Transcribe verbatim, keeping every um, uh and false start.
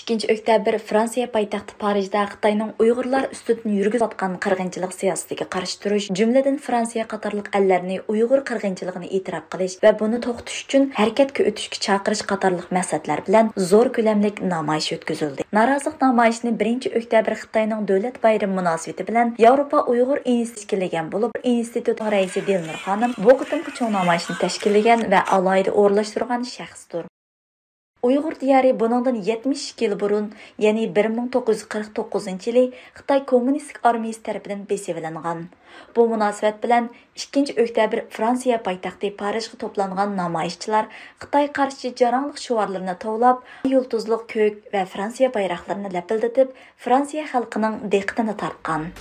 ئىككىنچى ئۆكتەبىر فرانسىيە پايتەختى پارىژدا خىتاينىڭ ئۇيغۇرلار ئۈستىدىن يۈرگۈزۈۋاتقان قىرغىنچىلىق سىياسىتىگە قارشى تۇرۇش، جۈملىدىن فرانسىيە قاتارلىق ئەللەرنى ئۇيغۇر قىرغىنچىلىقىنى ئېتىراپ قىلىش ۋە بۇنى توختىتىش ئۈچۈن ھەرىكەتكە ئۆتۈشكە چاقىرىش قاتارلىق مەقسەتلەر بىلەن زور كۆلەملىك نامايىش ئۆتكۈزۈلدى. نارازىلىق نامايىشىنى بىرىنچى ئۆكتەبىر خىتاينىڭ دۆلەت بايرىمى مۇناسىۋىتى بىلەن ياۋروپا ئۇيغۇر ئىنستىتۇتى تەشكىللىگەن بولۇپ، ئىنستىتۇتنىڭ رەئىسى دىلنۇر خانىم بۇ قېتىمقى چوڭ نامايىشنى تەشكىللىگەن ۋە ئالاھىدە ئورۇنلاشتۇرغان شەخستۇر. ئۇيغۇر دىيارى بۇنىڭدىن يەتمىش ئىككى يىل بۇرۇن، يەنى بىر مىڭ توققۇز يۈز قىرىق توققۇزىنچى يىلى خىتاي كوممۇنىستىك ئارمىيىسى تەرىپىدىن بېسىۋېلىنغان. بۇ مۇناسىۋەت بىلەن ئىككىنچى ئۆكتەبىر فرانسىيە پايتەختى پارىژغا توپلانغان نامايىشچىلار خىتاي قارشى جاراڭلىق شوئارلىرىنى توۋلاپ، يۇلتۇزلۇق كۆك ۋە فرانسىيە بايراقلىرىنى لەپىلدىتىپ، فرانسىيە خەلقىنىڭ دىققىتىنى تارتقان.